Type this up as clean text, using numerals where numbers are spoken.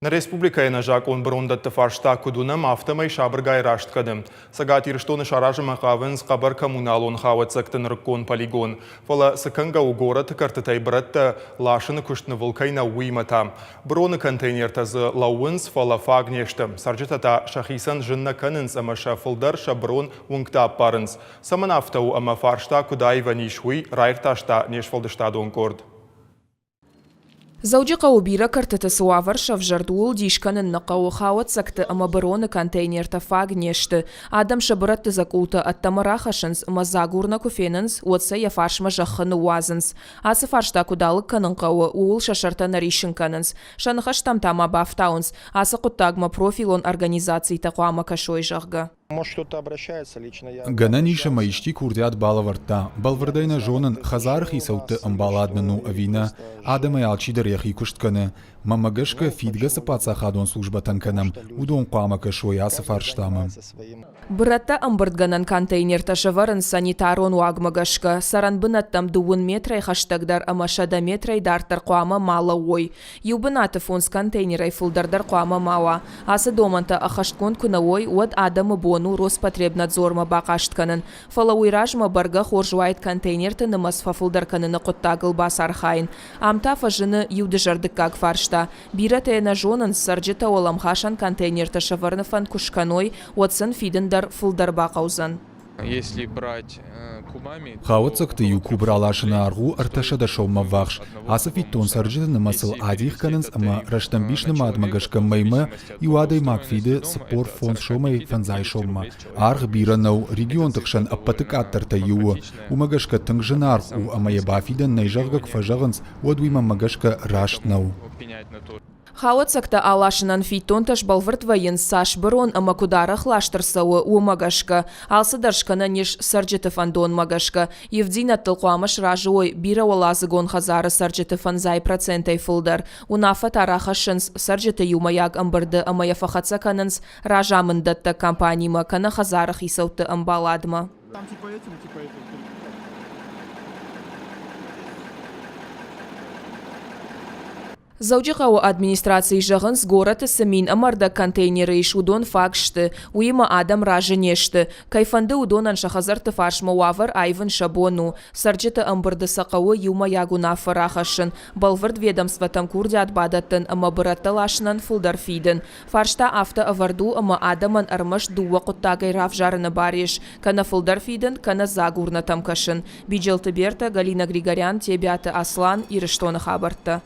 Нӕ республикӕйы ӕнӕзакъон бырондӕтты фарста куыд уынӕм, афтӕмӕй сабыргай раст кӕны. Цӕгат Ирыстоны саразынмӕ хъавынц хъӕбӕр коммуналон хауӕццӕгты нырыккон полигон. Фӕлӕ цы кӕнгӕ у горӕты кӕртытӕй бырӕттӕ ласыны куыст нывыл кӕй нӕу, уыимӕ та? Быроны контейнертӕ дзы лӕууынц, фӕлӕ фаг не сты. Цӕрджытӕ та сӕхицӕн зын нӕ кӕнынц ӕмӕ сӕ фылдӕр сӕ бырон уынгты ӕппарынц. Цӕмӕн афтӕ у ӕмӕ фарста куыд аивӕн ис, уый раиртӕста не сфӕлдыстадон къорд. Дзӕуджыхъӕуы бирӕ кӕртыты цы уавӕр сӕвзӕрд, ууыл дис кӕнын нӕ хъӕуы. Хауӕццӕгты ӕмӕ быроны контейнертӕ фаг не сты. Адӕм сӕ бырӕтты дзӕкъултӕ ӕддӕмӕ рахӕссынц ӕмӕ дзагурнӕ куы фенынц, уӕд сӕ йӕ фарсмӕ зӕххы ныууадзынц. Ацы фарста куыд алыг кӕнын хъӕуы, ууыл сӕ сӕртӕ нӕ риссын кӕнынц. Сӕ ныхӕстӕм та ма бафтауынц, ацы хъуыддагмӕ профилон организацитӕ хъуамӕ кӕсой, зӕгъгӕ. Гӕнӕн ис ӕмӕ исчи курдиат балӕвӕрдта, бӕлвырдӕй нӕ зонын, хӕдзары хицӕутты ӕмбалад нын у ӕви нӕ, адӕмӕй алчидӕр йӕхи куыст кӕны. Мӕнмӕ гӕсгӕ, фидгӕ цы паддзахадон службӕтӕн кӕнӕм, уыдон хъуамӕ кӕсой ацы фарстамӕ. Бырӕттӕ ӕмбырдгӕнӕн контейнертӕ сӕвӕрынц санитарон уагмӕ гӕсгӕ, цӕрӕнбынӕттӕм дыууын метрӕй хӕстӕгдӕр ӕмӕ 100 метрӕй дарддӕр хъуамӕ ма лӕууой. Иу бынаты фондз контейнерӕй фылдӕр дӕр хъуамӕ ма уа. Ацы домӕнтӕ ӕххӕстгонд куы нӕ уой, уӕд адӕмы бон у Роспотребнадзормӕ бахъаст кӕнын. Фӕлӕ уый размӕ бӕргӕ хорз уаид контейнерты нымӕц фӕфылдӕр кӕныны хъуыддагыл бацархайын. Ам та фӕзыны иу дызӕрдыггаг фарста. Бирӕтӕ йӕ нӕ зонынц, цӕрджытӕ уӕлӕмхасӕн контейнертӕ сӕвӕрыны фӕнд куы скӕной, уӕд сын фидын дӕр фылдӕр бахъӕудзӕн. Хауӕццӕгты иу куб раласыны аргъ у 300 соммӕ ввахс. Ацы фиддон цӕрджыты нымӕцыл адих кӕнынц ӕмӕ рӕстӕмбис нымадмӕ гӕсгӕ мӕймӕ иу адӕймаг фиды 45 сомӕй фӕндзай соммӕ. Аргъ бирӕ нӕу, регионты хсӕн ӕппӕты къаддӕртӕй иу у. Уымӕ гӕсгӕ тынг зынаргъ у ӕмӕ йӕ бафидӕн нӕй зӕгъгӕ куы фӕзӕгъынц, уӕд уый мӕнмӕ гӕсгӕ раст нӕу. Хауӕццӕгтӕ аласынӕн фиддонтӕ сбӕлвырд вӕййынц, цас бырон ӕмӕ куыд арӕх ласт ӕрцӕуы, уымӕ гӕсгӕ. Алцыдӕр скӕнӕн ис цӕрджыты фӕндонмӕ гӕсгӕ. Ивддзинӕдтыл хъуамӕ сразы уой бирӕуӕладзыгон хӕдзары цӕрджыты 50 процентӕй фылдӕр. Уынаффӕ та рахӕссынц цӕрджыты иумӕйаг ӕмбырды ӕмӕ йӕ фӕхӕццӕ кӕнынц разамынддӕттӕг компанимӕ кӕнӕ хӕдзары хицӕутты ӕмбаладмӕ. Там типа этим, типа этим. Дзӕуджыхъӕуы администрацийы зӕгъынц, горӕты цы мин ӕмӕ ӕрдӕг контейнеры ис, уыдон фаг сты. Уыимӕ адӕм разы не сты. Кӕй фӕнды, уыдонӕн сӕ хӕдзӕртты фарсмӕ уавӕр аивын сӕ бон у. Цӕрджыты ӕмбырды сӕ хъӕуы иумӕйаг уынаффӕ рахӕссын, бӕлвырд ведомствотӕм курдиат бадӕттын ӕмӕ бырӕттӕ ласынӕн фылдӕр фидын. Фарста афтӕ ӕвӕрд у, ӕмӕ адӕмӕн ӕрмӕст дыууӕ хъуыддагӕй равзарыны бар ис, кӕнӕ фылдӕр фидын, кӕнӕ дзаг урнӕтӕм кӕсын. Биджелты Бертӕ, Галина Григорян, Тебиаты Аслан, Ирыстоны хабӕрттӕ.